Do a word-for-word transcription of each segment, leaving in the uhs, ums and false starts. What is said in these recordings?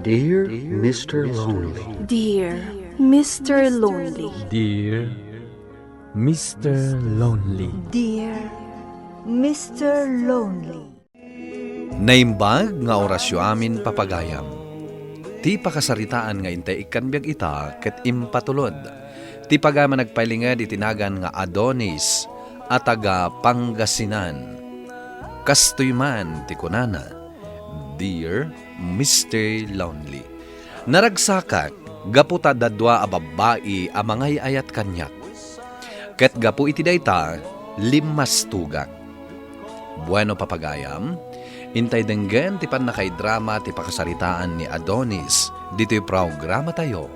Dear Mister Lonely. Dear Mister Lonely. Dear Mister Lonely. Dear Mister Lonely. Naimbag nga orasyo amin, papagayam. Ti pakasaritaan nga intay ikkan biag ita ket impatulod ti pagayam a nagpailinged iti nagan nga Adonis a taga Pangasinan. Kastoy man ti kunana, Dear Mister Lonely, naragsakak gapu ta adda dua a babbai a mangay-ayat kaniak. Ket gapu iti dayta, limmastugak. Bueno, papagayam, intay denggen ti pannakaidrama ti pakasaritaan ni Adonis ditoy programatayo,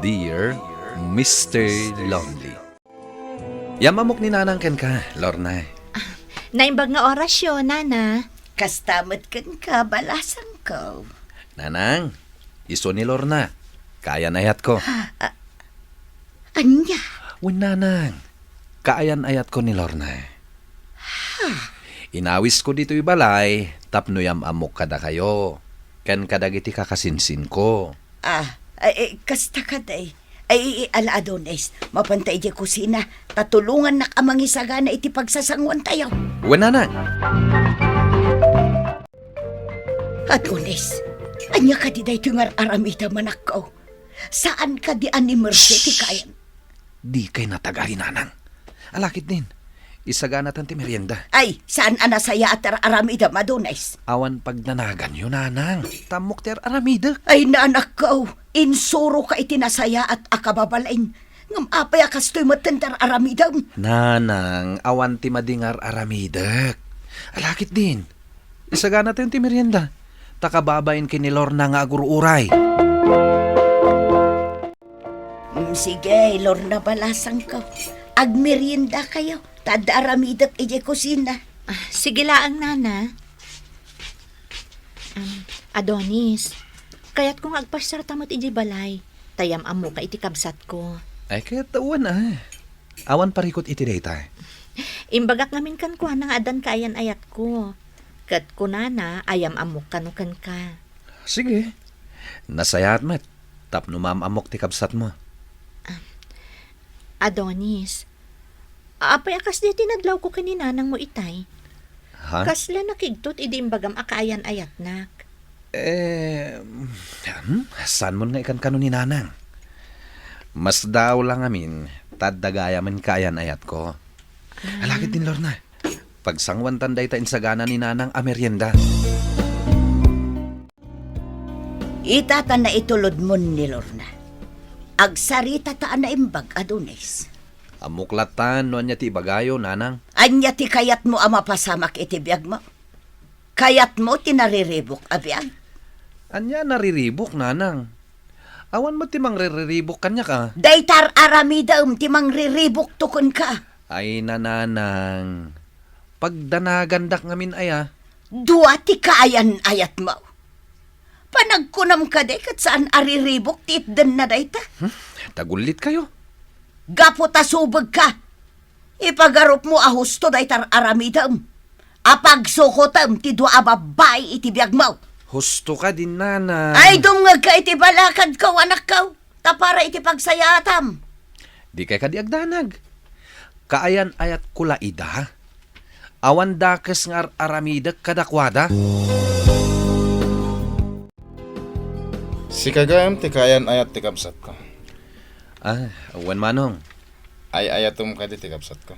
Dear Mister Lonely. Yam-ammok ni Nanang kenka, Lorna. Naimbag nga orasyo, Nana. Kasta met kenka, balasangko. Nanang, isu ni Lorna. Kaayan-ayatko. Ah, ania? Wen, Nanang. Kaayan-ayatko ni Lorna. Inawisko ditoy balay tapno yam-ammok kadakayo ken kadagiti kakasinsinko. Ah, ay, ay, kasta kadi. Ay, ay, ala, Adonis, mapanta idiay kusina, ta tulongannak a mangisagana iti pagsasanguantayo. Wen, Nanang. Adonis, ania kadi daytoy nga ar-aramidem, anakko? Saan kadi a ni Mercy ti kaayan? Dikay natagari, Nanang. Alakidin, isaganatan ti merienda. Ay, saan a nasayaat ti ar-aramidem, Adonis? Awan pagdanaganyo, Nanang. Ta ammok ti ar-aramidek. Ay, nanakko, insuroka iti nasayaat a kababalin. Ngem apay a kastoy metten ti ar-aramidem? Nanang, awan ti madi nga ar-aramidek. Alakidin, isaganatayon ti merienda. Ta kababain ken ni Lorna nga agur-uray. Mm, sige, Lorna, balasangko. Agmeriendakayo, ta adda aramidek idiay kusina. Ah, sige laeng, Nana. Um, Adonis, kayatko nga agpasiarta met idiay balay, ta yam-ammoka iti kabsatko. Ay, ket wen, ah. Awan parikut iti dayta. Imbagak ngamin kenkuana nga addan kaayan-ayatko. Ket kunana a yam-ammok kano kenka. Sige. Nasayaat met tapno maam-ammok ti kabsatmo. Ah, Adonis, apay a kasdi ti nadlawko ken ni nanangmo itay? Ha? Kasla nakigtot idi imbagam a kaayan-ayatnak? Eh, hmm, saanmon nga ikankano ni nanang? Masdaaw la ngamin, ta adda gayamen kaayan-ayatko. Ah. Alakidin, Lorna. Pagsanguantan dayta insagana ni nanang a merienda. Ita ta naitulodmon ni Lorna. Agsaritata a naimbag, Adonis. Ammok latta no ania ti ibagayo, nanang. Ania ti kayatmo a mapasamak iti biagmo? Kayatmo ti nariribuk a biag? Ania nariribuk, nanang? Awan met ti mangririribuk kaniak, a. Dayta ar-aramidem ti mangriribukto kenka. Ay, nanang. Pagdanagandak ngamin aya. Dua ti kaayan-ayatmo. Panagkunam kadi ket saan a riribuk ti itdenna dayta? Hmm? Tagullitkayo. Gapu ta subegka. Ipagarupmo a husto dayta ar-aramidem. A pagsukotem ti dua a babbai iti biagmo. Husto kadi, nanang. Ay, dumngegka iti balakadko, anakko. Ta para iti pagsayaatam. Dikay kadi agdanag. Kaayan-ayatko la ida. Awan dakes nga ar-aramidek kadakuada. Sika gayam ti kaayan-ayat ti kabsatko. Ah, wen, manong. Ay-ayatem kadi ti kabsatko?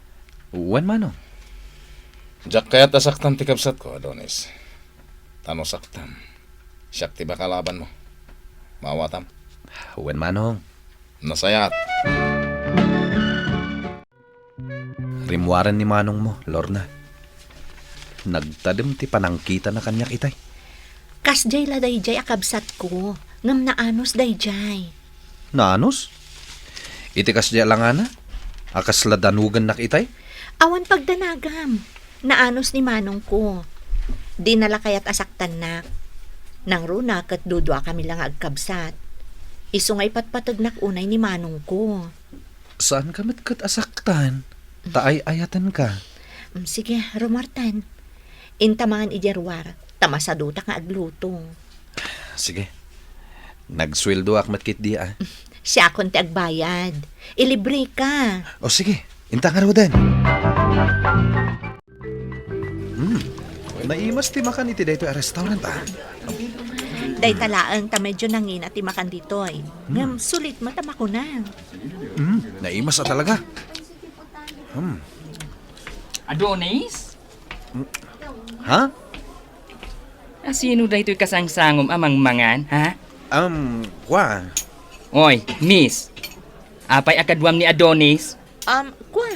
Wen, manong. Diak kayat a saktam ti kabsatko, Adonis. Ta no saktam, siak ti makalabanmo. Maawatam? Wen, manong. Nasayaat. Rimmuaren ni manongmo, Lorna. Nagtadem ti panangkitana kaniak itay. Kasdiay la daydiay a kabsatko, ngem naanus daydiay. Naanus? Iti kasdiay a langana, a kasla danugennak itay? Awan pagdanagam. Naanus ni manongko. Dina la kayat a saktannak. Nangruna ket duduakami la nga agkabsat. Isu nga ipatpategnak unay ni manongko. Saanka met ket a saktan, ta ay-ayatenka. Mm, sige, rumuartan. Inta mangan idiay ruar, ta masadutak nga agluto. Sige. Nagsueldoak met ketdi, a. Siakon ti agbayad. Ilibreka. O, sige. Inta ngaruden. Hmm. Naimas ti makan iti daytoy a restaurant, a. Dayta laeng ta medyo nangina ti makan ditoy. Hmm. Ngem sulit met a makuna. Hmm. Naimas a talaga. Hmm. Adonis? Hmm. Ha? A, sino daytoy kasangsangom a mangmangan, ha? Um, kwa. Oy, miss. Apay a kaduam ni Adonis? Um, kwa.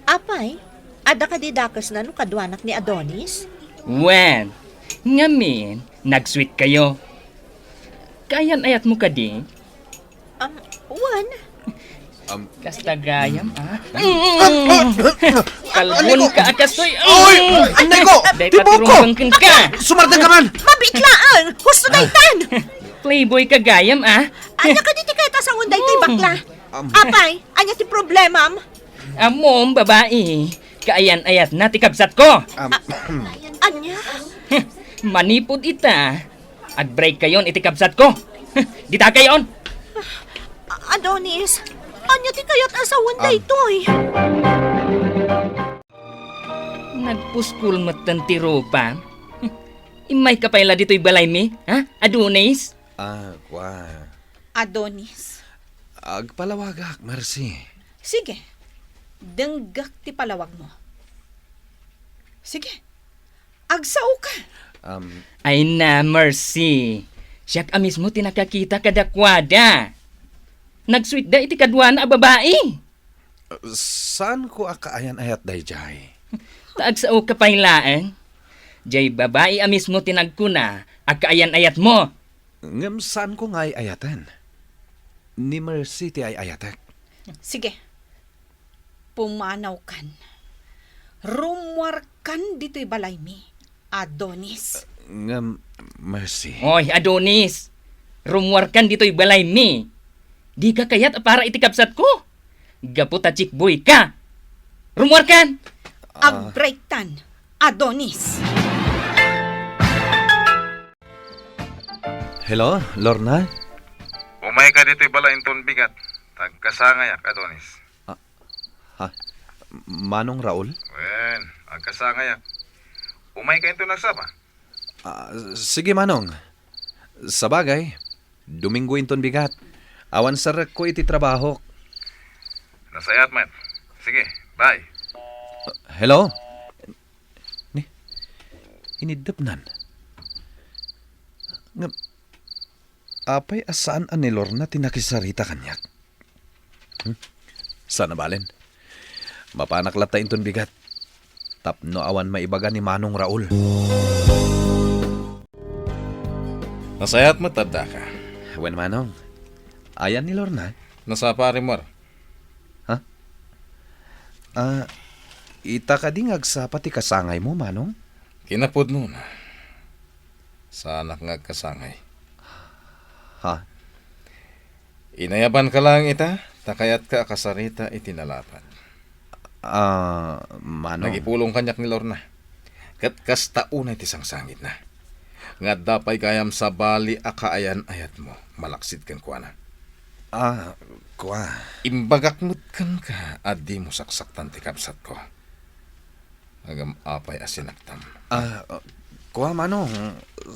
Apay, adda kadi dakesna no kaduanak ni Adonis? Wen, ngamin, nag-sweet kayo. Kaayan-ayatmo kadi? Um, wen. Um, kasta gayam, a. Kalbon ka a kastoy. Oy! Anay ko! Dayta ti buhok ko! Sumardeng ka man! Mabiit laeng! Husto daytan! Playboy ka gayam, a. Ania kadi ti kayat a sawen daytoy bakla? Um, apay, ania ti problemam? Ammom, babai. Kaayan-ayatna ti kabsatko. Um, ania? Manipud ita, agbreak kayon iti kabsatko. Dita kayon. Adonis, ania ti kayat a sawen daytoy? Nagpuskol metten ti rupam. Immayka pay la ditoy balaymi, ha, Adonis? A, kwa. Adonis. Agpalawagak, Mercy. Sige. Denggak ti palawagmo. Sige. Agsaoka. Um, ay na, Mercy. Siak a mismo ti nakakita kadakuada. Nagsuitda iti kaduana a babai. Saanko a kaayan-ayat daydiay. Ta agsaoka pay laeng. Diay babai a mismo ti nagkuna a kaayan-ayatmo. Ngem saanko nga ay-ayaten. Ni Mercy ti ay-ayatek. Sige. Pumanawkan. Rummuarkan ditoy balaymi, Adonis. Ngem, Mercy. Oy, Adonis! Rummuarkan ditoy balaymi. Dika kayat a para iti kabsatko? Gapu ta chickboy ka. Rummuarkan! Ah. Agbreaktan, Adonis. Hello, Lorna? Umayka ditoy balay inton bigat. Agkasangayak, Adonis. Ah, ha? Manong Raul? Wen, agkasangayak. Umayka inton agsapa? Ah, sige, Manong. Sabagay, Domingo inton bigat. Awan serrekko iti trabahok. Nasayaat met. Sige, bye. Hello? Ni, iniddepnan. Ngem, apay a saan a ni Lorna ti nakisarita kaniak? Hmm? Saan a balen. Mapanak latta inton bigat. Tapno awan maibaga ni Manong Raul. Nasayaat met addaka. Wen, Manong. Ayan ni Lorna? Nasapa, Rimor. Ha? Ah, ita kadi nga agsapa ti kasangaymo, Manong? Kinapudnona. Saanak nga agkasangay. Ha? Inayabanka laeng ita, ta kayatka a kasarita iti nalapad. Ah, Manong. Nagipulong kaniak ni Lorna. Ket kasta unay ti sangsangitna. Nga adda pay gayam sabali a kaayan-ayatmo, malaksid kenkuana. Ah, kua. Imbagak met kenka a dimo saksaktan ti kabsatko. Ngem apay a sinaktam? Ah, kua, Manong,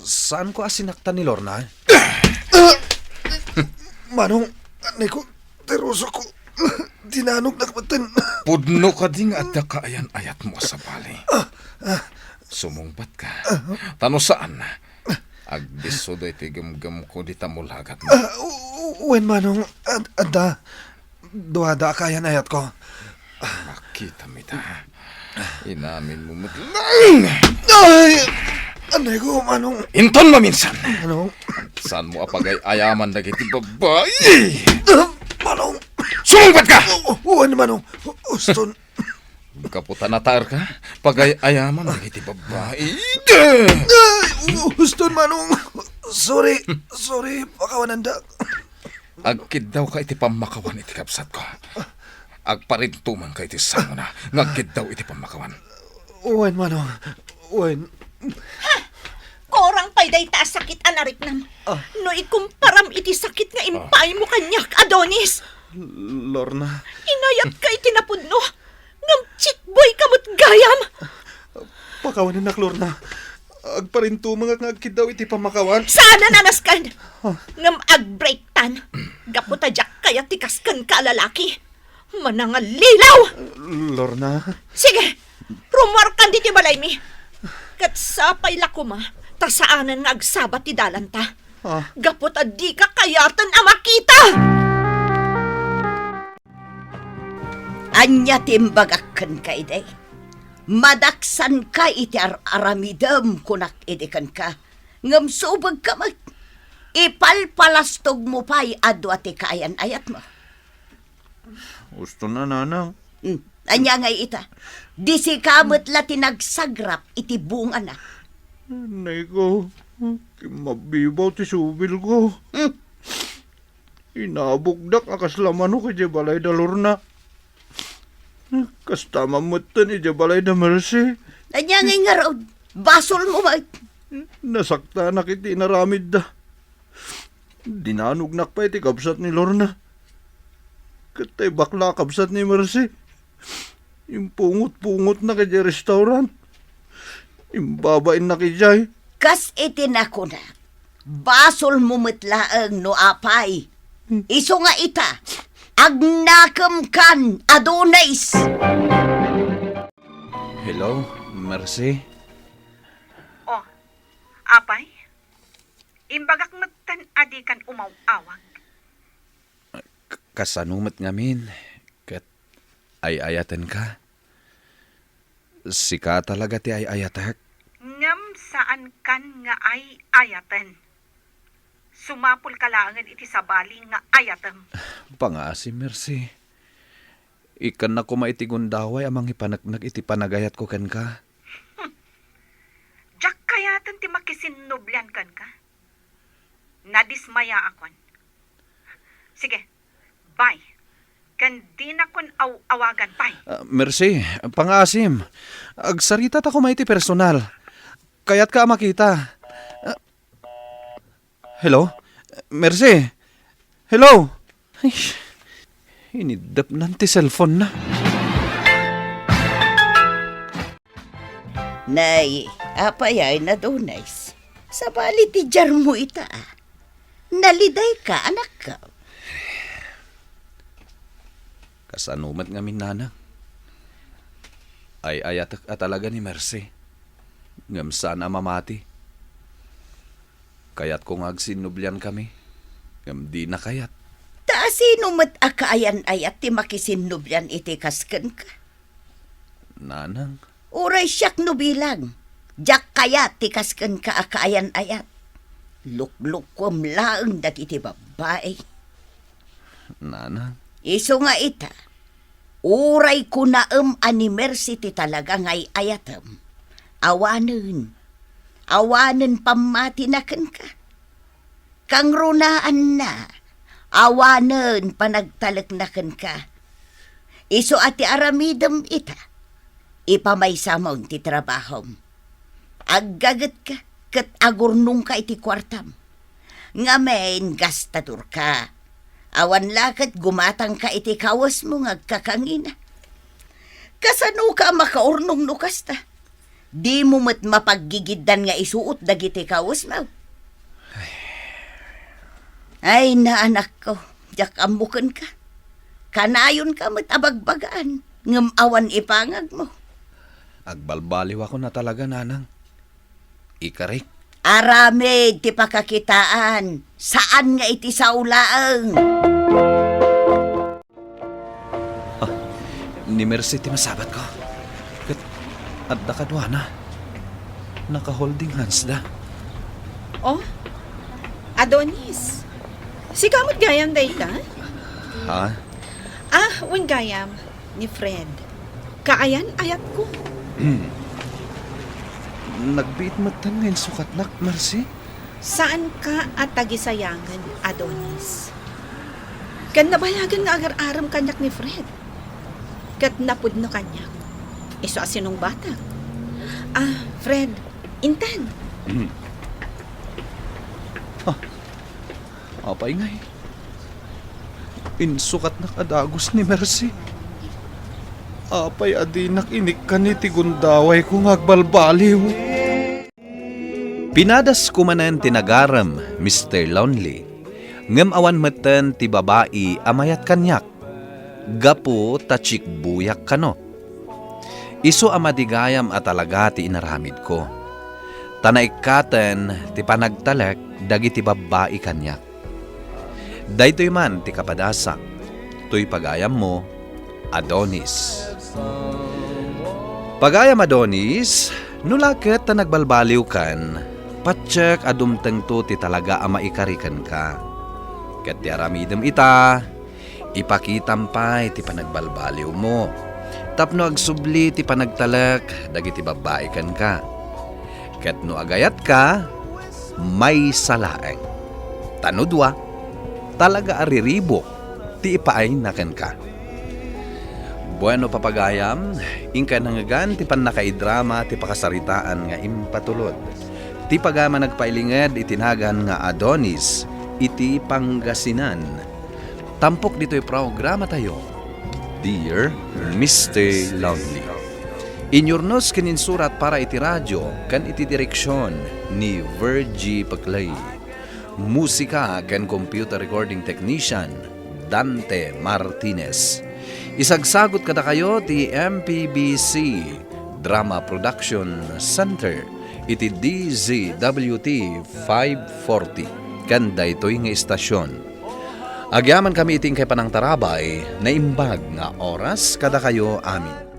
saanko a sinaktan ni Lorna? Manong, aneko, ti rusokko, dinanognak metten. Pudno kadi nga adda kaayan-ayatmo a sabali. Sumungbatka. Ta no saan, agdisso daytoy gemgemko dita mulagatmo. Ah, u-, u-, wen, Manong, ad-, adda. Duada a kaayan-ayatko. Makitam ita. Inaminmo met laeng. Ay! Anay ko, Manong. Inton maminsan. Manong. Saanmo a pagay-ayaman dagiti babbai? Ah, Manong. Sumungbatka! U-, u-, wen, Manong. Uston. Gapu ta nataerka, pagay-ayaman dagiti babbai. Ay, u-, uston, Manong. Sorry. Sorry, pakawanandak. Agkiddawka iti pammakawan iti kabsatko. Agparintumangka iti sangona nga agkiddaw iti pammakawan. Wen, Manong. Wen. Ha! Kurang pay dayta a sakit a nariknam. Ah. No ikumparam iti sakit nga impaaymo kaniak, Adonis. Lorna. Inayatka iti napudno. Ngem cheat boy ka met gayam. Pakawanennak, Lorna. Agparintumengak nga agkiddaw iti pammakawan. Saanen a nasken. Ah. Ngem agbreaktan. Gapu ta diak kayat ti kas kenka a lalaki. Manangalilaw! Lorna. Sige, rummuarkan ditoy balaymi. Ket sapay la koma ta saanen nga agsabat ti dalanta. Ah. Gapu ta dika kayaten a makita! Ania ti imbagak kenka idi? Madaksanka iti ar-aramidem, kunak idi kenka. Ngem subegka met. Ipalpalastogmo pay a dua ti kaayan-ayatmo. Husto na, nanang. Hmm. Ania ngay ita? Di sika met la ti nagsagrap iti bungana. Nayko, kimmabibaw ti subilko. Hmm. Inabukdak a kasla manok idiay balay da Lorna. Kasta man metten idiay balay da Mercy. Ania ngay ngarud? Basolmo met. Nasaktanak iti inaramidda. Dinanognak pay ti kabsat ni Lorna. Ket tay bakla a kabsat ni Mercy, impungot-pungotnak idiay restaurant. Imbabainnak idiay. Kas iti nakunak, basolmo met laeng no apay. Hmm. Isu nga ita, agnakemkan, Adonis! Hello, Mercy? Oh, apay? Imbagak metten a dikan umaw-awag. K-, kasano met ngamin? Ket ay-ayatenka? Sika talaga ti ay-ayatek. Ngem saankan nga ay-ayaten. Sumapulka laengen iti sabali nga ayatem. Pangaasim, Mercy. Ikkannak koma iti gundaway a mangipaneknek iti panagayatko kenka. Diak kayaten ti makisinnublian kenka. Nadismayaakon. Sige, bye. Ken dinakon aw-awagan, bye. Ah, Mercy, pangaasim. Agsaritatako met iti personal. Kayatka a makita. Ah, hello? Mercy? Hello? Ay, iniddepnan ti cellphone-na. Nay, apay ay, Adonis? Sabali ti diarmo ita, a. Nalidayka, anakko. Kasano met ngamin, nanang? Ay-ayatek a talaga ni Mercy. Ngem saan a mamati. Kayatko nga agsinnubliankami, ngem dina kayat. Ta asino met a kaayan-ayat ti makisinnublian iti kas kenka? Nanang. Uray siak no bilang, diak kayat ti kas kenka a kaayan-ayat. Luklukkuem laeng dagiti babbai. Nanang. Isu nga ita, uray kunaem a ni Mercy ti talaga nga ay-ayatem, awanen, awanen pammatina kenka. Kangrunaanna, awanen panagtalekna kenka. Isu a ti aramidem ita, ipamaysam ti trabahom. Aggagetka ket agurnongka iti kuartam. Ngamin, gastadorka. Awan la ket gumatangka iti kawesmo nga agkakangina. Kasanoka a makaurnong no kasta? Dimo met mapaggigiddan nga isuot dagiti kawesmo. Ay, naanakko, diak ammo kenka. Kanayonka met a bagbagaan, ngem awan ipangagmo. Agbalbaliwakon a talaga, nanang. Ikarik. Aramid ti pakakitaan, saan nga iti sao laeng. Ah, ni Mercy ti masabatko. Ket adda kaduana. Naka-holding hands da. Oh, Adonis. Sika met gayam dayta? Ha? Ah, wen gayam, ni Fred. Kaayan-ayatko. Nagbiit metten nga insukatnak, Mercy. Saanka a tagisayangen, Adonis. Ken nabayagen nga agar-arem kaniak ni Fred. Ket napudno kaniak. Isu a sinungbatak. Ah, Fred, intan. Apay ngay? Insukatnak a dagus ni Mercy. Apay a dinak inikkan iti gundawayko nga agbalbaliw? Pinadasko manen ti nagarem, Mister Lonely, ngem awan metten ti babai a mayat kaniak, gapu ta chikbuyak kano. Isu a madi gayam a talaga ti inaramidko. Ta naikkaten ti panagtalek dagiti babbai kaniak. Daytoy man ti kapadasak, toy pagayammo, Adonis. Pagayam Adonis, no la ket ta nagbalbaliwkan, patiek a dumtengto ti talaga a maikari kenka. Ket ti aramidem ita, ipakitam pay ti panagbalbaliwmo tapno agsubli ti panagtalek dagiti babbai kenka. Ket no agayatka, maysa laeng. Ta no dua, talaga a riribuk ti ipaayna kenka. Bueno, papagayam, inkay nangngegan ti pannakaidrama ti pakasaritaan nga impatulod ti pagayam a nagpailinged iti nagan nga Adonis iti Pangasinan. Tampok ditoy programatayo, Dear Mister Lonely. Inyurnos ken insurat para iti radio ken iti direksion ni Virgie Peclay. Musika ken computer recording technician, Dante Martinez. Isagsagut kadakayo ti M P B C Drama Production Center iti D Z W T five forty ken daytoy nga istasion. Agyamankami iti inkay panangtarabay, naimbag nga oras kadakayo amin.